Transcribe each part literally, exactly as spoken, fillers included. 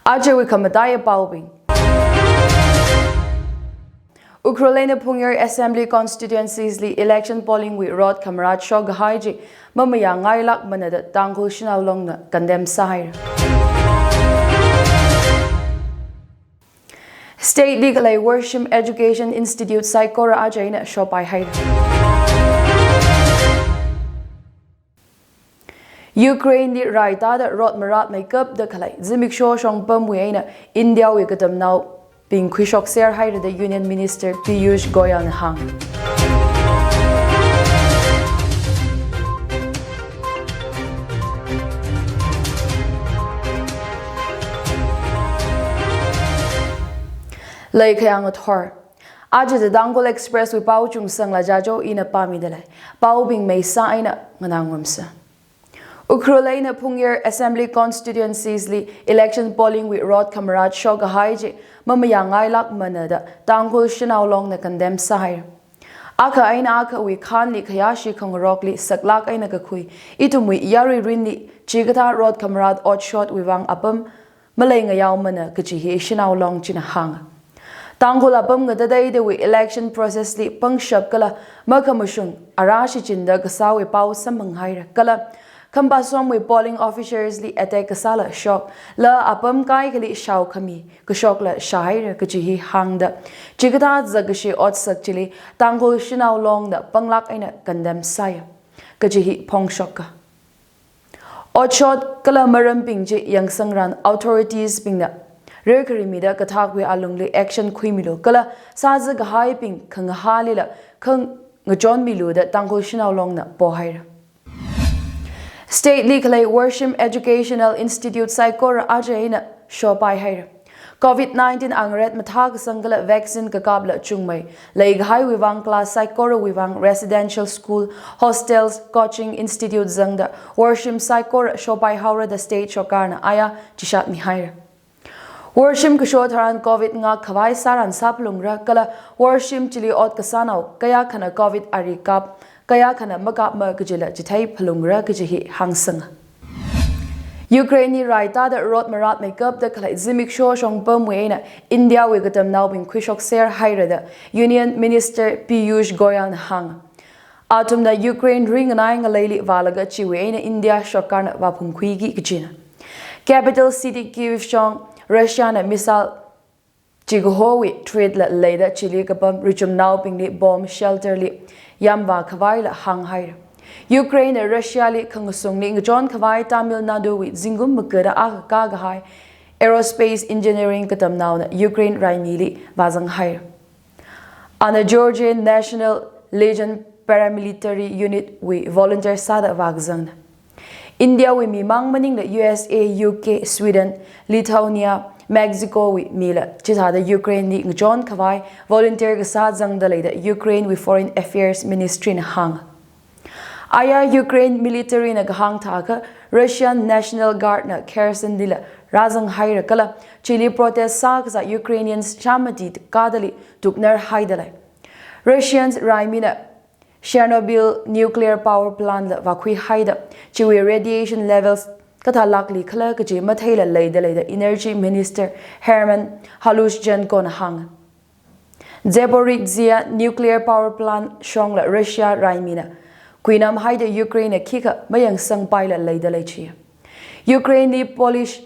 Ajawui khamataiya paobing. Ukhrul eina Phungyar Assembly Constituencies li election polling wui rot khamarat shokkahai chi mamayāngailākmana da Tangkhul Shanao Longna condemn sāhaira. State li khalei Worshim Education Institute saikora aja eina shopaihaira. Ukraine li rai tāda rot maratmeikapda khalei zimiksho shongpamwui eina India wui katamnaobing khuishokser haira da Union Minister Piyush Goyal na hānga. Leikhayang athor. Aja The Tangkhul Express wui pao chungsangla jajo ina pāmida lei. Paobing meisā eina nganāngarumsa. Ukhrul eina Phungyar Assembly Constituencies li election polling wui rot khamarat shokkahai chi mamayāngailākmana da Tangkhul Shanao Longna condemn sāhaira. Akha eina akhawui khanli khayāshi khangarokli saklāk eina kakhui, ithumwui yarui rinli chikathā rot khamarat otshotwui vang apam maleingayaomana kaji hi Shanao Long china hānga. Tangkhul apam ngatateidawui election process li pangshap kala makhamashung ara shichinda kasāwui pao samphanghaira kala Khampasomwui polling officers li attack kasāla shokla apam kaikhali shaokhami kashokla shāhaira kaji hi hāngda, chikathā zakkashi otsak chili Tangkhul Shanao Longna panglāk eina condemn sāya kaji hi phongshokka. Otshot kala marambing chi yangsangran authorities bingna rirkharimida kathākwui alungli action khuimilu kala sāzakahaibing khangahālila khangachonmilu da Tangkhul Shanao Longna pohaira. State li khalei Worshim Educational Institute saikora aja eina shopaihaira. Covid nineteen angaret mathākasang kala vaccine kakapla chungmei leikahaiwui vang class saikorawui vang residential school, hostels, coaching institute zangda Worshim saikora shopaihaora da state sorkarna aya chishatmihaira. Worshim kasho tharan Covid ngākkhavai sāran sāphalungra kala Worshim chili ot kasānao kayākhana Covid ari kap, kayākhana makapma kajila chitheiphalungra kaji hi hāngsanga. Ukraine li rai tāda rot maratmeikapda khalei zimiksho shongpamwui eina India wui katamnaobing khuishokser haira da Union Minister Piyush Goyal na hānga. Athumna Ukraine ringanai ngaleili vālaga chiwui eina India sorkarna vāphungkhuiki kajina. Capital city Kyiv shong Russia na missile chikahowui threat la leida chili kapam richumnaobingli bomb shelter li yamvākhavaila hānghaira. Ukraine na Russia li khangasungli ngachonkhavai Tamil Nadu wui zingkum magada akha kākahai aerospace engineering katamnaona Ukraine raimili vāzanghaira. Ana Georgian National Legion paramilitary unit wui volunteer sāda vākazangna. India wui mimang maningla U S A, U K, Sweden, Lithuania, Mexico wui mila chithāda Ukraine li ngachonkhavai volunteer kasā zangda leida Ukraine wui Foreign Affairs Ministry na hānga. Aya Ukraine military na kahāng thākha Russian National Guard na Kherson lila rāzanghaira kala chili protest sākazā Ukrainians shāmati kādali tuknarhaida lei. Russians raimina Chernobyl nuclear power plant la vākhuihaida chiwui radiation levels kathālākli khala kaji matheila leida leida Energy Minister German Halushchenko na hānga. Zaporizhzhia nuclear power plant shongla Russia raimina kuinamhaida Ukraine na khikha mayangsangpaila leida leichi. Ukraine li Polish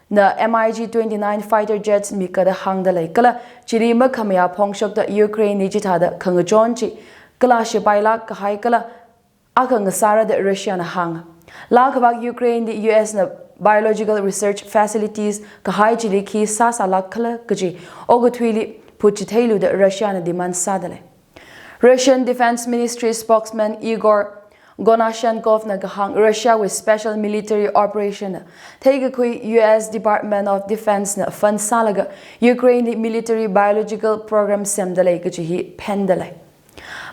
na M I G twenty-nine fighter jets mikada hāngda lei kala chili makhamayā phongshokda Ukraine li chithāda khangachon chi kala shipailāk kahai kala akha ngasāra da Russia na hānga. Laa khavak Ukraine li U S na biological research facilities kahai chili khi sāsālāk khala kaji okathuili phutchitheilu da Russia na demand sāda lei. Russian Defense Ministry spokesman Igor Konashenkov na kahāng Russia wui special military operation na theikakhui U S Department of Defense na fund sālaga Ukraine li military biological program semda lei kaji hi phenda lei.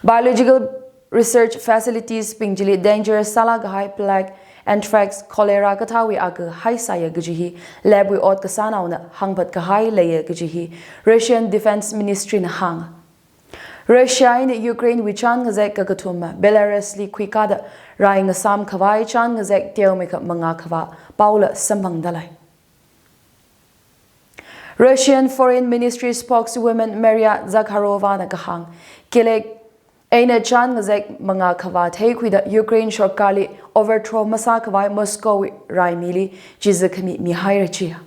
Biological research facilities bing chili dangerous sālāk kahai plague, anthrax, cholera kathāwui akha haisāya kaji hi lab wui ot kasānaona hāngphat kahai leiya kaji hi Russian Defense Ministry na hānga. Russia eina Ukraine wui chān ngazek kakathuma Belarus li khuikāda rai ngasām khavai chān ngazek teomeikha mangā khavā paola samphangda lei. Russian Foreign Ministry spokeswoman Maria Zakharovana kahāng, khilek eina chān ngazek mangā khavā theikhuida Ukraine sorkarli overthrow masākhavai Moscowwui raimili chiza khami mihaira chiya.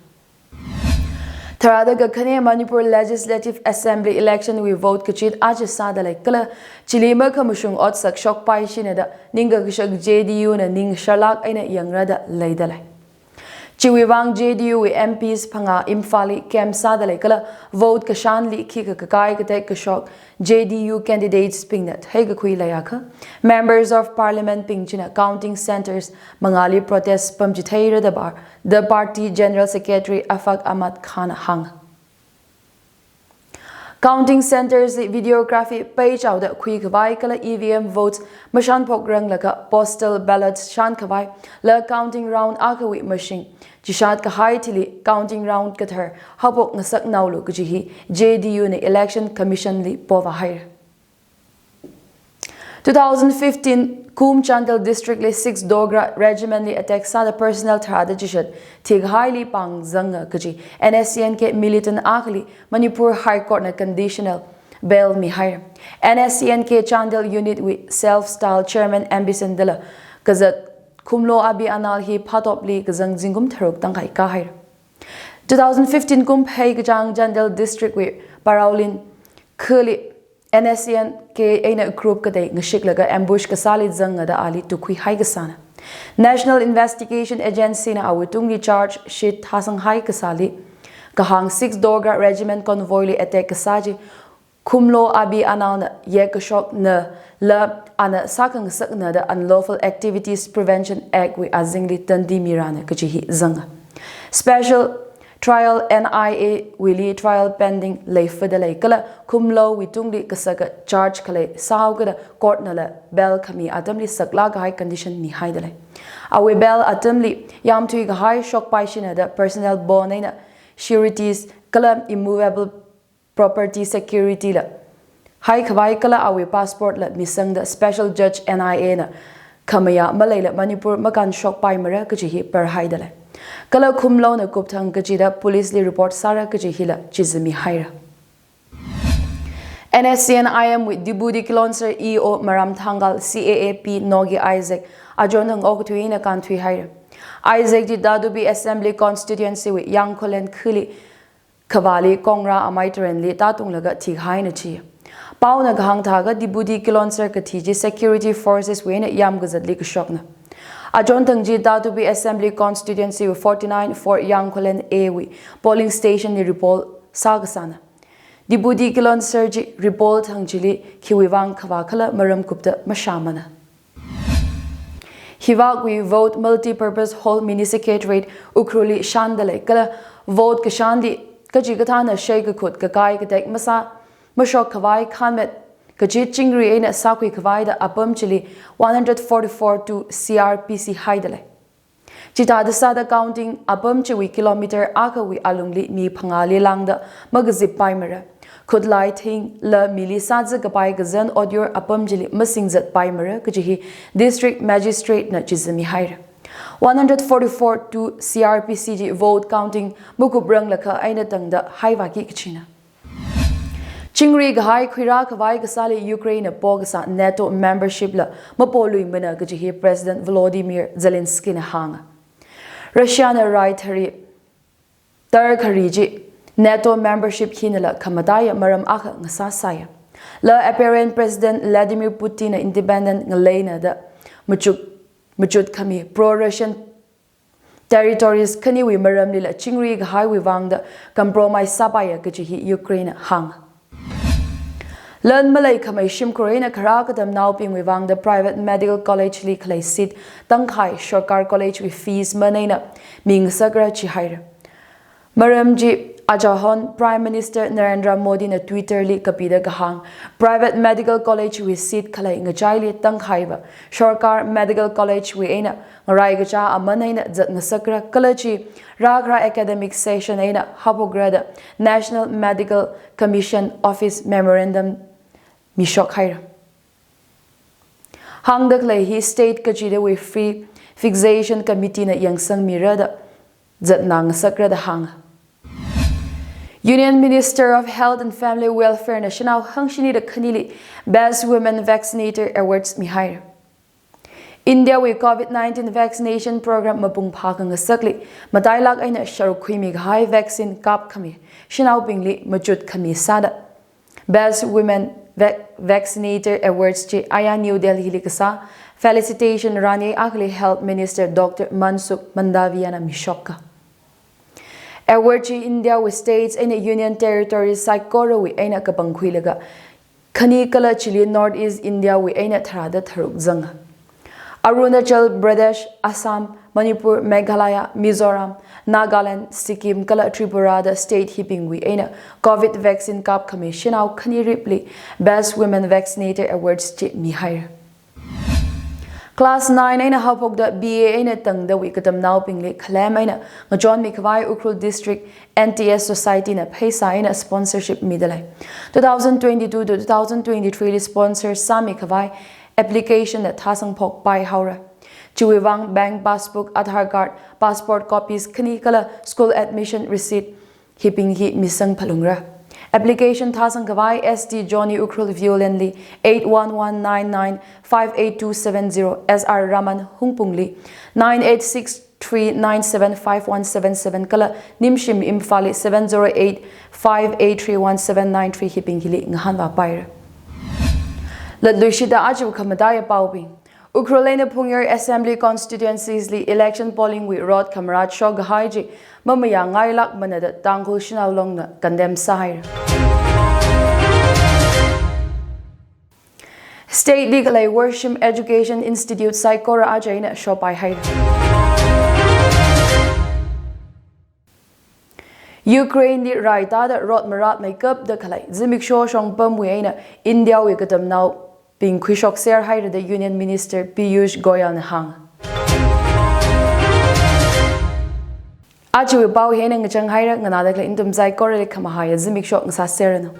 Tharāda kakhane Manipur Legislative Assembly electionwui vote kachit aja sāda lei kala chili makhamashung otsak shokpai shina da ningkakashak J D U na ning sharlak eina yangra da leida lei. Chiwui vang J D U wui M Ps phangā Imphalli camp sāda lei kala vote kashanli khikha kakai katek kashok J D U candidates bingna theikakhui leiakha, Members of Parliament bing china counting centres mangāli protest pamchitheira da bar, the party General Secretary Afaq Ahmad Khan hāng. Counting centres li videography peichaoda khuikhavai kala E V M votes mashanphokranglakha postal ballots shankhavai la counting round akhawui mashing chishat kahai thili counting round kathar haophok ngasaknaolu kaji hi J D U na Election Commission li pova haira. Two thousand fifteen kum Chandel District li six Dogra Regiment li attack sāda personnel tharāda chishat thikhaili pāngzanga kaji N S C N K militant akhali Manipur High Court na conditional bail mihaira. N S C N K Chandel Unit wui self style Chairman Ambison dala kazat Khumlo Abi Anal hi phatopli kazang zingkum tharuk tangkhai kahaira. Two thousand fifteen kum Phei kachāng Chandel District wui Paraulin khali N S C N K eina group katei ngashiklaga ambush kasāli zangada ali tukhuihai kasāna. National Investigation Agency na awui tungli charge sheet thāsanghai kasāli kahāng six Dogra Regiment convoy li attack kasā chi Khumlo Abi Anal na yekkashokna la ana sākhangasakna da Unlawful Activities Prevention Act wui azingli tandi mirana kaji hi zanga. Special Trial N I A wuili trial pending leifada lei kala Khumlo wui tungli kasaka charge khalei sāhaokada court nala bail khami atamli saklak kahai condition mihaida lei. Awui bail atamli yamthui kahai shokpai shina da personal bond eina sureties kala immovable property security la haikhavai kala awui passport la misangda special judge N I A na khamayā maleila Manipur makānshokpai mara kaji hi parhaida lei. Kala Khumlo na kupthang kachida police li report sāra kaji hila chiza mihaira. N S C N I M wui Deputy Kilonser E O Maram Thangal C A A P Nogi Isaac achon thang okathui eina kānthuihaira. Isaac chi Tatupi Assembly Constituency wui Yangkholen khali khavāli kongra amai tarenli tātunglaga thikhaina chi. Paona kahāng thākha Deputy Kilonser kathi chi Security Forces wui eina yamkazatli kashokna. Achon thang chi Tatupi Assembly Constituency wui forty-nine four Yangkholen A wui polling station li repoll sākasāna. Deputy Kilonser chi repoll thang chili khiwui vang khavā khala maram kupta mashāmana. Hivakwui Vote Multipurpose Hall Mini Secretariat Ukhrulli shānda lei kala vote kashanli kachikathāna sheikakhut kakai katek masā mashokkhavai khanmet kachit chingri eina sākhuikhavai da apam chili one hundred forty-four to C R P C haida lei. Chithāda sāda counting apam chiwui kilometer akhawui alungli mi phangāli lāngda makazippai mara. Khutlai thing la mili sāza kapai kazan otyur apam chili masingzatpai mara kaji hi District Magistrate na chiza mihaira. One hundred forty-four to C R P C chi vote counting makupranglakha eina tangda haivāki kachina. Chingri kahai khuirākhavai kasāli Ukraine na pokasā NATO membership la mapoluimana kaji hi President Volodymyr Zelensky na hānga. Russia na rai thari tar khari chi NATO membership hinala khamataiya maram akha ngasāsāya. La apparent President Vladimir Putin na independent ngaleina da machuk machut khami pro-Russian territories khaniwui maramlila chingri kahaiwui vangda compromise sāpaiya kaji hi Ukraine hāng. Lan maleikhamei shimkhur eina kharā katamnaobingwui vangda private medical college li khalei seat tangkhai sorkar college wui fees maneina mingasakra chihaira. Maram chi achahon Prime Minister Narendra Modi na Twitter li kapida kahāng, private medical college wui seat khalei ngachaili tangkhaiva sorkar medical college wui eina ngarai kachā aman eina zatngasakra kala chi rākhara academic session eina haophokra da National Medical Commission Office memorandum mishokhaira. Hāngda khalei hi state kachidawui Free Fixation Committee na yangsangmira da zatngasakra da hānga. Union Minister of Health and Family Welfare na shanao hangshini da khanili Best Women Vaccinator Awards mihaira. India wui COVID nineteen vaccination program mapung phākhangasakli matailāk eina sharuk khuimi kahai vaccine kapkhami shanaobingli machut khami sāda Best Women Vac-, Vaccinator Awards chi aya New Delhi li kasā felicitation rani akhali Health Minister Doctor Mansukh Mandaviya na mishokka. Award chi India wui states eina Union Territories saikorawui eina kapangkhuilaga khani kala chili North East India wui eina tharāda tharuk zanga. Arunachal Pradesh, Assam, Manipur, Meghalaya, Mizoram, Nagaland, Sikkim kala Tripura da state hibingwui eina COVID vaccine kapkhami shanao khani ripli Best Women Vaccinator Awards chi mihaira. Class nine eina haophokda B A eina tangdawui katamnaobingli khalem eina ngachonmi khavai Ukhrul District N T S Society na pheisā eina sponsorship midalei. Two thousand twenty-two to two thousand twenty-three li sponsor sāmi khavai application na thāsangphokpai haora. Chiwui vang bank passbook, Aadhaar card, passport copies khani kala school admission receipt hibing hi misang phalungra. Application thāsang khavai S T Johnny Ukhrul Viewland li eight one one nine nine five eight two seven zero, S R Raman Hungpung li nine eight six three nine seven five one seven seven kala Nimshim Imphal li seven zero eight five eight three one seven nine three hibing hili ngahānvāpaira. Latluishida aja khamataiya paobing. Ukhrul eina Phungyar Assembly Constituencies li election polling wui rot khamarāt shok kahai chi mamayāngailākmana da Tangkhul Shanao Long na condemn sāhaira. State li khalei Worshim Education Institute saikora aja eina shopai haira. Ukraine li rai tāda rot marātmeikapda khalei zimiksho shongpamwui eina India wui katamnaobing khuishokser haira da Union Minister Piyush Goyal na hānga. Ajawui pao hi eina ngachang haira, nganāda khalei nathum saikorali khamahaiya zimiksho ngasāserranu.